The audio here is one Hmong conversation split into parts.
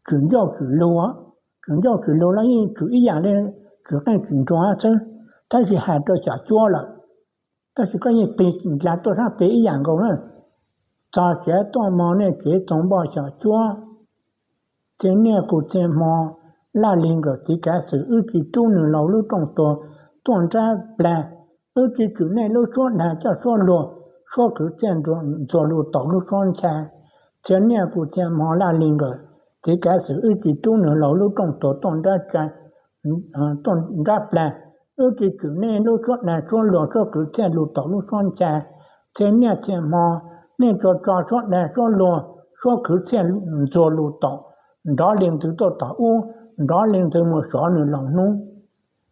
tshwm ncauj tshwm lug, tshwm ncauj tshwm lug los yeej tshwm ib yam li tshwm qeej tshwm nruas xwb, tab sis hais rau xyom cuab lawm. Tab sis koj yeej tig ndla tuaj sab pem ib yam nkaus na. Txog tsev tuaj hmo nej tsev txoos npoj xyom cuab, txhia niaj kub txhia hmo laj li nkawm txiv kav xwm wb tsis rub nws laus lub rooj tuag tuaj nrab plag, wb tsis tshwm nej lub suab dag coj suab luag, suab kwv txhiaj ntxuag lug tom lub suab ncha. Txhia niaj kub txhia hmo laj li nkawm txiv kav xwm wb tsis rub nws laus lub rooj tuag tuaj nrab plag, wb tsis tshwm nej lub suab dag suab luag, suab kwv txhiaj lug tom lub suab ncha. Txhia niaj txhia hmo nej tso tso suab dag suab luag, suab kwv txhiaj ntxuag lug tom, nrov li ntawd tuaj tom ub, nrov li ntawd mus sov nws laus hnub.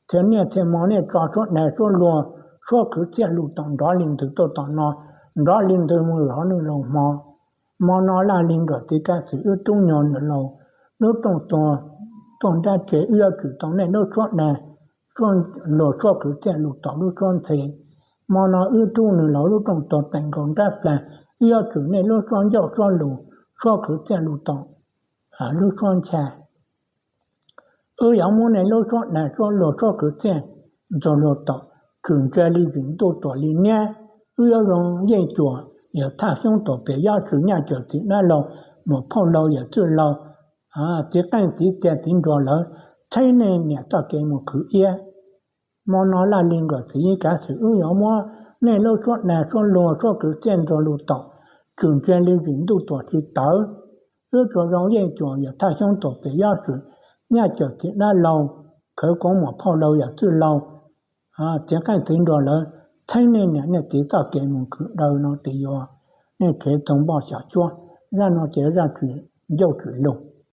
Txhia niaj txhia hmo nej tso suab dag suab luag, suab kwv txhiaj lug tom, nrov li ntawd tuaj tom no, nrov li ntawd mus sov nws laus hmo. Hmo no laj li nkawm txiv kav xwm wb rub nyog nws laus lub rooj tuag tuaj nrab tsev, wb yuav tshwm tau nej lub suab dag luag, suab kwv txhiaj lug tom lub suab ntxhe. Hmo no wb rub nws laus lub rooj tuag teem nkaus nrab plag, wb yuav tshwm nej lub suab ncauj suab lug, suab kwv txhiaj lug tom lub suab ncha. Wb yuav muab nej lub suab dag suab luag, suab kwv txhiaj ntxuag lug tom, tshwm ntsa li zim ntuj tuam li niab. Wb yuav zoo yeej cuam yawm thaj xyoob tuam pem yob swm, nyaj cawm txiv dab laug, muam phauj laug yawm txwj laug, txiv qeej txiv txiag txiv nruas lawv txheeb nej niam txoj kev mus khwv iab. Hmo no laj li nkawm txiv kav xwm wb yuav muab nej lub suab dag suab luag, suab kwv txhiaj ntxuag lug tom, tshwm ntsa li zim ntuj tuam tsis tawv. Wb tsuas zoo yeej cuam yawm thaj xyoob tuam pem yob swm, nyaj cawm txiv dab laug, khawv koob muam phauj laug yawm txwj laug, txiv qeej txiv nruas lawv txheeb nej niam nej txiv txoj kev mus khwv daws no tias yuav nej tsev txoos npoj xyom cuab. Zaj no ces zaj tshwm ncauj tshwm lug.